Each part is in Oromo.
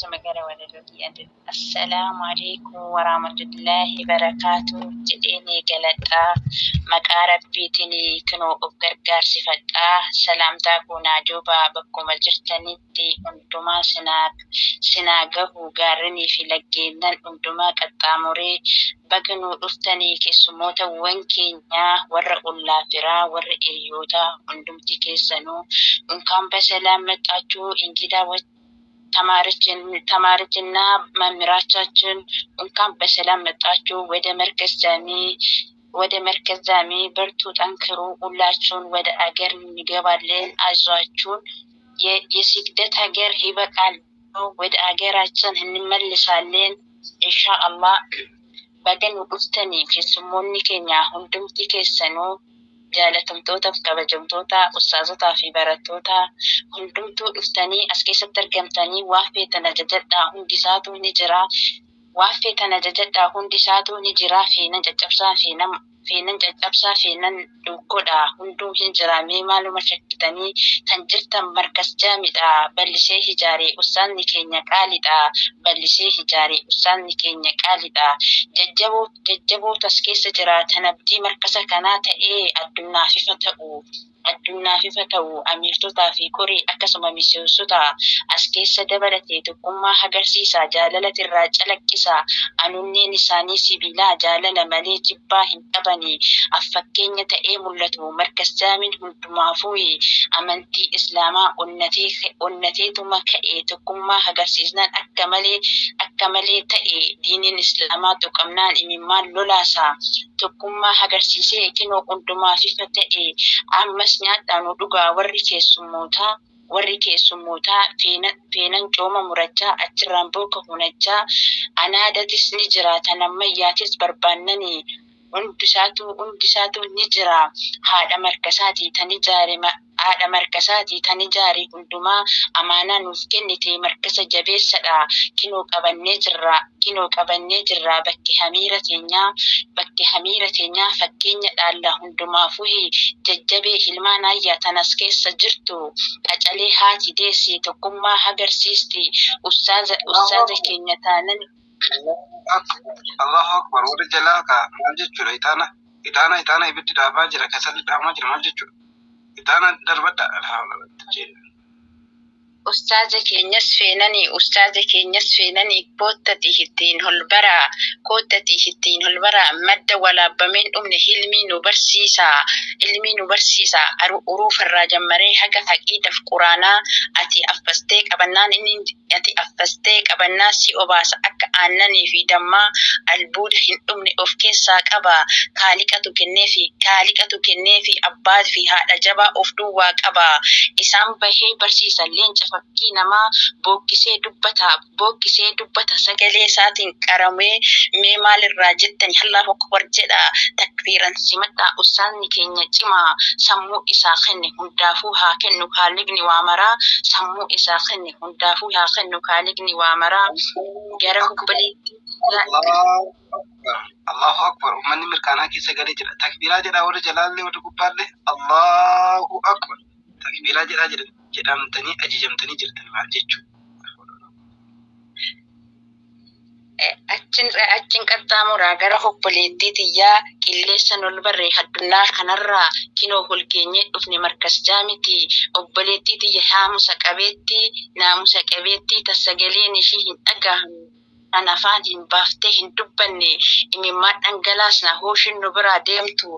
Asuma gara walalootii yaadadha. Assalaamu alaikum warahmatullaahi barakaatu jedheen eegaladha. Maqaa Rabbiitiin kunoo of gargaarsifadha. Salaamtaa koo naa duubaa bakkuma jirtanitti hundumaa sinaa gahu gaarrenii fi laggeennan hundumaa qaxxaamuree baga nuu dhuftanii keessummootawwan keenyaa warra ollaa firaa warra hiriyyootaa hundumti keessanuu እንኳን በሰላም መጣችሁ እንግዳ ተማሪዎችና መምህራቻችን እንኳን በሰላም መጣችሁ ወደ መርከዝ ጃሚ ወደ መርከዝ ጃሚ። በርቱ፣ ጠንክሩ። ሁላችሁን ወደ አገር እንገባለን። አይዟችሁን፣ የስደት ሀገር ይበቃል። ወደ አገራችን እንመልሳለን ኢንሻአላህ። Baga nu dhuftanii keessummoonni keenya hundumti keessanuu jaalatamtootaaf kabajamtoota ustaazotaa fi barattoota hundumtuu dhuftanii as keessatti argamtanii waa feetan ajajadhaa hundisaatu ni jira. Waa feetan ajajadhaa hundisaatu ni jira. Feenan caccabsaa feenan feenan caccabsaa feenan dhuukkodha hunduu hin jira. Mee maaluma shakkitanii tan jirtan markas jaamidha. Bal'isee hijaare ustaanni keenya qaalidha. Bal'isee hijaare ustaanni keenya qaalidha. Jajjaboo jajjabootu as keessa jira. Tan abdii markasa kanaa ta'ee addunyaaf ifa ta'u. Addunyaaf ifa ta'u amiirtotaa fi qorii akkasuma miseensota as keessa dabalate tokkummaa agarsiisa. Jaalala irraa calaqqisa. Anunneen isaanii sibiilaa jaalala malee jibbaa hin qabani. Affakkeenya ta'ee mul'atu. Markas jaamiin hundumaafuu amantii Islaamaa onnatee onnateetuma ka'e tokkummaa agarsiisnaan akka malee akka malee ta'e diiniin Islaamaa tuqamnaan imimmaan lolaasa. Tokkummaa agarsiisee kinoo hundumaaf ifa ta'e ammas nyaadhaa nu dhugaa warri keessummootaa warri keessummootaa feenan cooma murachaa achirraan booka hunachaa anaadatis ni jira tan ammayyaatis barbaannanii hundisaatu hundisaatu ni jira. Haadha markasaatii tan ijaare haadha markasaatii tan ijaare hundumaa amaanaa nuuf kennite markasa jabeessadha. Kinoo qabannee jirra kinoo qabannee jirra bakki hamiira teenyaa bakki hamiira teenyaa fakkeenya dhaalla hundumaafuu jajjabee ilmaan ayyaa tan as keessa jirtu qacalee haati deesse tokkummaa agarsiisti ustaaza ustaaza keenya taanan. Allahu Akbar, warri jalaa kaa maal jechuudha? Ixaana ixaana ixaana ibiddi dhaabaa jira kasalli dhaamaa jira maal jechuudha? Ixaana darbadha alhamdulillah. Ustaaza keenyas feenanii ustaaza keenyas feenanii koottati ittiin ol baraa koottati ittiin ol baraa madda walaabameen dhumne ilmii nu barsiisa ilmii nu barsiisa uruufarraa jammaree haga haqiidaf quraanaa ati affastee qabannaan inni ati affastee qabannaa si obaasa akka aannanii fi dammaa albuuda hin dhumne of keessaa qaba kaaliqatu kenneefi kaaliqatu kenneefi abbaa fi haadha jabaa of duwwaa qaba isaan bahee barsiisa leenca fakkii namaa bookkisee dubbata bookkisee dubbata sagalee isaatiin qaramee mee maalirraa jettani Allahu akbar jedha takbiiran simadha ustaanni keenya cimaa sammuu isaa kenne hundaafuu haa kennu kaaliqni waa maraa sammuu isaa kenne hundaafuu haa kennu kaaliqni waa maraa gara obboleettii Allahu Akbar. Allahu Akbar. Uummanni mirkaanaa keessa galee jira. Takbiiraa jedhaa warri jalaallee warri gubbaallee Allahu Akbar. Takbiiraa jedhaa jedhamtanii ajajamtanii jirtan maal jechuudha? Achin achin qaxxaamuraa gara obboleettii tiyyaa qilleessa ol barree addunyaa kanarraa kinoo holgeenyee dhufne markas jaamiti obboleettii tiyya naamusa qabeettii naamusa qabeettii tasagaleen ishii hin dhagahamne kan afaan hin baaftee hin dubbanne imimmaan dhangalaasna hooshin nu biraa deemtu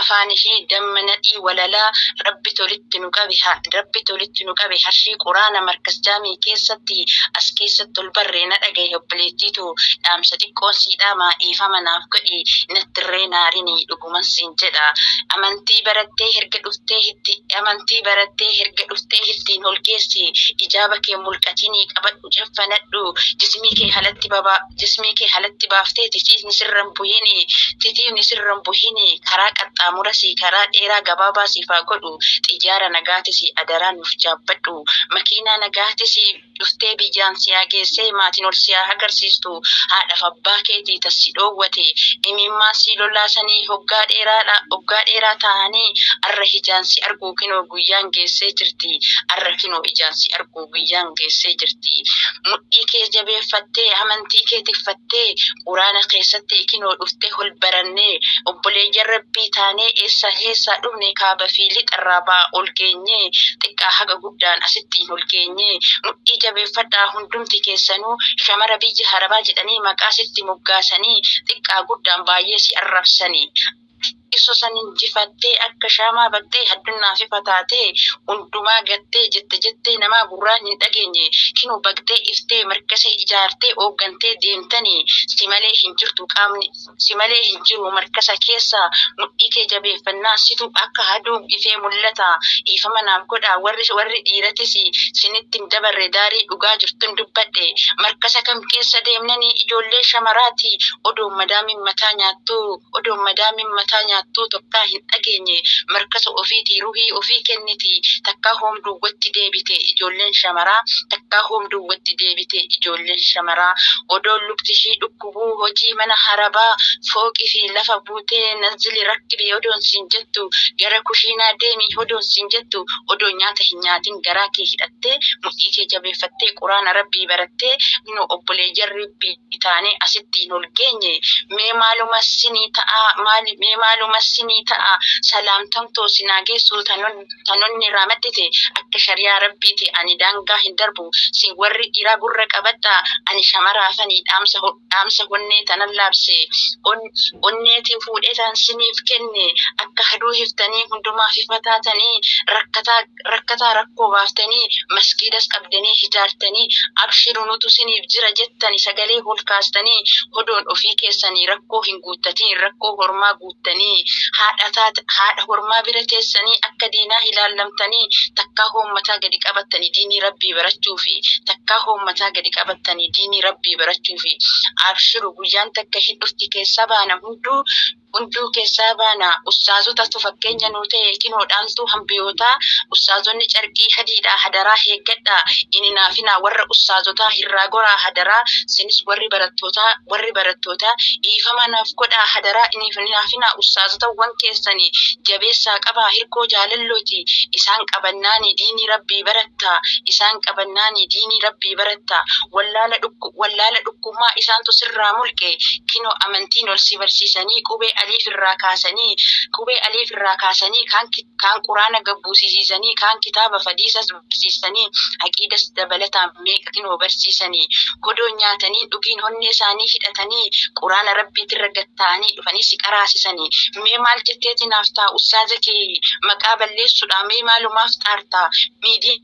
afaan ishii damma nadhii walalaa rabbi tolitti nu qabe rabbi tolitti nu qabe harshii quraana markas jaamii keessatti as keessatti ol barree na dhagaye obboleettiitu dhaamsa xiqqoon sii dhaamaa dhiifama naaf godhi nattirree naarini dhuguman siin jedha amantii barattee erga dhuftee itti amantii barattee erga dhuftee ittiin ol geessi ijaaba kee mulqatinii qabadhu jaffanadhu jismii kee halatti babaa jismii kee halatti baaftee titiifni sirran buhini titiifni sirran buhini karaa qaxxaamurasii karaa dheeraa gabaabaa siif haa godhu xiyyaara nagaatisii adaraa nuuf jaabbadhu makiinaa nagaatisii Dhuftee biyyaan siyaa geessee maatiin ol siyaa agarsiistu. Haadhaaf abbaa keetii tas si dhoowwate. Imimmaan si lolaasanii hoggaa dheeraadha hoggaa dheeraa taa'anii arra ijaan si arguu kinoo guyyaan geessee jirti. Arra kinoo ijaan si arguu guyyaan geessee jirti. Mudhii kee jabeeffattee amantii kee tikfattee quraana keessatti kinoo dhuftee hol barannee obboleeyyan rabbii taanee eessaa eessaa dhufne kaaba fi lixarraa ba'aa ol geenyee xiqqaa haga guddaan asittiin ol geenyee. Mudhii jabeeffadhaa hundumti keessanuu. Shamara biyya harabaa jedhanii maqaa sitti moggaasanii xiqqaa guddaan baay'ee si arrabsanii. Iso san injifattee akka shaamaa baqxee addunyaaf ifa taatee hundumaa gattee jette jettee namaa gurraan hin dhageenye kinoo baqxee iftee markasa ijaartee hooggantee deemtanii si malee hin jirtu qaamni si malee hin jiru markasa keessa. Mudhii kee jabeeffannaa situ akka aduu ifee mul'ata. Dhiifama naaf godhaa warri warri dhiiratis sinitti hin dabarre daarii dhugaa jirtun dubbadhe. Markasa kam keessa deemnanii ijoollee shamaraati odoon madaamin mataa nyaattuu odoon madaamin mataa nyaattuu tokkaa hin dhageenye. Markasa ofiitii ruhii ofii kenniti takkaa hoom duwwatti deebite ijoolleen shamaraa takkaa hoom duwwatti deebite ijoolleen shamaraa. Odoon lukti ishii dhukkubuu hojii mana harabaa fooqii fi lafa buutee nazili rakkibi odoon siin jettu gara kushiinaa deemi odoon siin jettu odoon nyaata hin nyaatin garaa kee hidhattee mudhii kee jabeeffattee quraana rabbii barattee nu obboleeyyan rabbii taanee asitti hin ol geenye. Mee maaluma sinii ta'a maali mee maaluma sinii ta'a salaamtamtoo sinaa geessu tanonni raamaddite akka shariyaa rabbiiti ani daangaa hin darbu. Sin warri dhiiraa gurra qabadha ani shamaraafanii dhaamsa dhaamsa honnee tanan laabse. Onneetii fuudhee tan siniif kenne akka haduu hiftanii hundumaaf ifa taatanii rakkataa rakkataa rakkoo baaftanii masgiidas qabdanii ijaartanii abshiru nutu siniif jira jettani sagalee ol kaastanii odoon ofii keessanii rakkoo hin guuttatiin rakkoo hormaa guuttanii haadha hormaa bira teessanii akka diinaa ilaallamtanii takkaa hoommataa gadi qabattanii diinii rabbii barachuufi takkaa hoommataa gadi qabattanii diinii rabbii barachuufi. Abshiru guyyaan takka hin dhufti keessaa baana hunduu hunduu keessaa baana. Ustaazotatu fakkeenya nuu ta'e kinoo dhaaltuu hambiyootaa ustaazonni carqii hadiidha hadaraa eeggadha inni naafinaa warra ustaazotaa hirraa goraa hadaraa. Sinis warri barattootaa warri barattootaa dhiifama naaf godhaa hadaraa inni naafinaa ustaazotawwan keessanii jabeessaa qabaa hirkoo jaalallooti. Isaan qabannaani diinii rabbii baratta isaan qabannaani diinii rabbii baratta. Wallaala dhukkumaa isaantu sirraa mulqe kinoo amantiin ol si barsiisanii qubee aliif irraa kaasanii qubee aliif irraa kaasanii kaan kaan quraana gabbuusisiisanii kaan kitaaba fadiisas barsiisanii aqiidas dabalataan meeqa kinoo barsiisanii hodoon nyaatanii dhugiin honnee isaanii hidhatanii quraana rabbiitirra gatta'anii dhufanii si qaraasisanii. Mee maal jetteeti naaf ta'a ustaaza kee maqaa balleessuudha mee maalumaaf xaartaa miidiyaa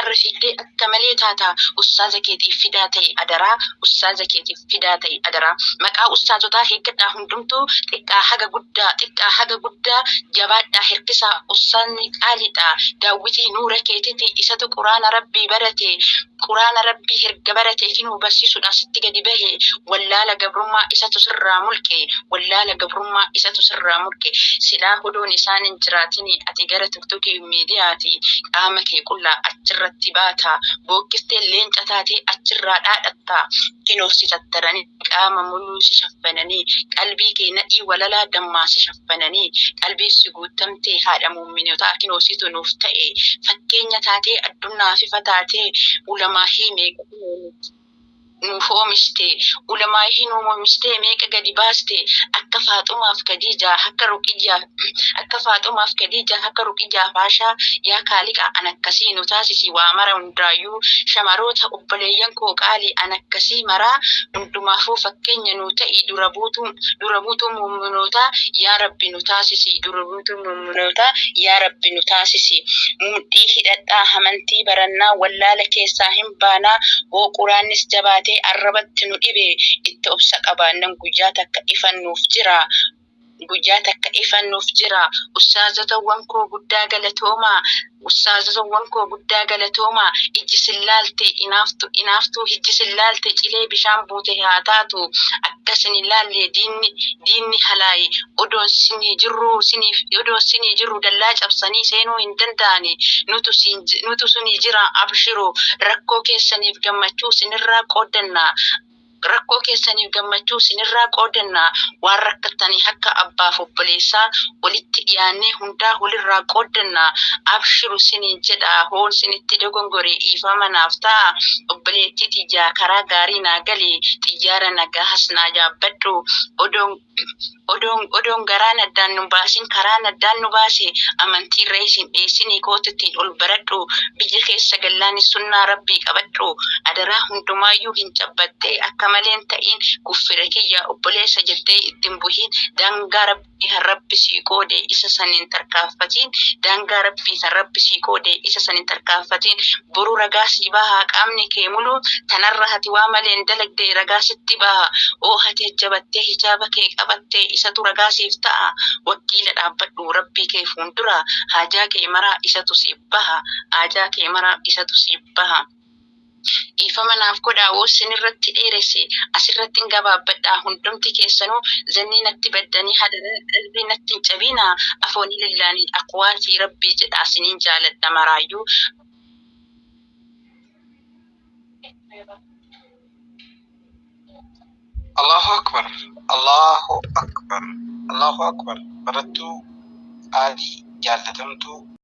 irra fiddee akka malee taata ustaaza keetiif fidaa ta'e adaraa ustaaza keetiif fidaa ta'e adaraa. Maqaa ustaazotaa eeggadhaa hundumtuu xiqqaa haga guddaa xiqqaa haga guddaa jabaadhaa hirkisaa ustaazni qaaliidha daawwitii nuura keetiti isatu quraana rabbii barate quraana rabbii erga barate kinuu barsiisuudhaaf sitti gadi bahe. Wallaala gabrummaa isatu sirraa mulqe wallaala gabrummaa isatu sirraa mulqe. Silaa hodoon isaan hin jiraatini ati gara tiktokii miidiyaati qaama kee qullaa achirratti baata bookkistee leenca taatee achirraa dhaadhatta. Kinoof si tattaranii qaama muluu si shaffananii qalbii kee nadhii walalaa dammaa si shaffananii qalbii si guutamtee haadha muuminotaa kinoo situ nuuf ta'e. Fakkeenya taatee addunyaaf ifa taatee ulamaa meeqa nuuf oomishte ulamaa nuuf oomishte meeqa gadi baaste akka Faaxumaaf Kadiijaa akka Ruqiyyaa akka Faaxumaaf Kadiijaa akka Ruqiyyaa Faashaa yaa Kaaliqa an akkasii nu taasisi waa mara hundaayyuu shamaroota obboleeyyan koo qaalii an akkasii maraa hundumaafuu fakkeenya nu ta'i dura buutuu muuminootaa yaa Rabbi nu taasisi dura buutuu muuminootaa yaa Rabbi nu taasisi. Mudhii hidhadhaa amantii barannaa wallaala keessaa hin baanaa hoo quraannis jabaatee arrabatti nu dhibe itti obsa qabaannan guyyaa takka ifan nuuf jira. Guyyaa takka ifan nuuf jira. Ustaazotawwan koo guddaa galatoomaa. Ustaazotawwan koo guddaa galatoomaa. Ijji sin laalte inaaftu inaaftuu ijji sin laalte cilee bishaan buute haa taatu. Akka sin hin laalle diinni diinni halaayi odoon sinii jirruu siniif odoon sinii jirru dallaa cabsanii seenuu hin danda'ani. Nutu siin nutu sinii jira abshiru. Rakkoo keessaniif gammachuu sinirraa qooddanna. Rakkoo keessaniif gammachuu sinirraa qoodanna. Waan rakkattanii akka abbaaf obboleessaa walitti dhiyaannee hundaa walirraa qooddanna. Abshiru siniin jedha hoon sinitti dogongore dhiifama naaf ta'a. Obboleettii tiyyaa karaa gaarii naa gali xiyyaara nagahas naa yaabbadhu. Odoon Odoon odoon garaan addaan nun baasin karaan addaan nu baase amantii irra isin dheessinii kootu ittiin ol baradhu biyya keessa gallaanis sunnaa rabbii qabadhu adaraa hundumaayyuu hin cabbattee akka maleen ta'iin kuffira kiyya obboleessa jettee ittin buhin daangaa rabbii han rabbi sii qoode isa san hin tarkaanfatiin daangaa rabbii san rabbi sii qoode isa san hin tarkaanfatiin boru ragaa sii baha qaamni kee mulu tanarra hati waa maleen dalagde ragaa sitti baha oo hati ajjabattee hijaaba kee qabatte isatu ragaa siif ta'a wakkiila dhaabbadhu rabbii kee fuundura haajaa kee maraa isatu siif baha haajaa kee maraa isatu siif baha. Dhiifama naaf godhaa woo sinirratti dheeresse asirrattin gabaabbadha hundumti keessanuu zannii natti baddanii hadaraa qalbii natti hin cabinaa afoonii lillaanii akwaatii rabbii jedhaa sinin jaaladha maraayyuu. Allahu akbar Allahu akbar Allahu akbar barattuu qaalii jaallatamtuu.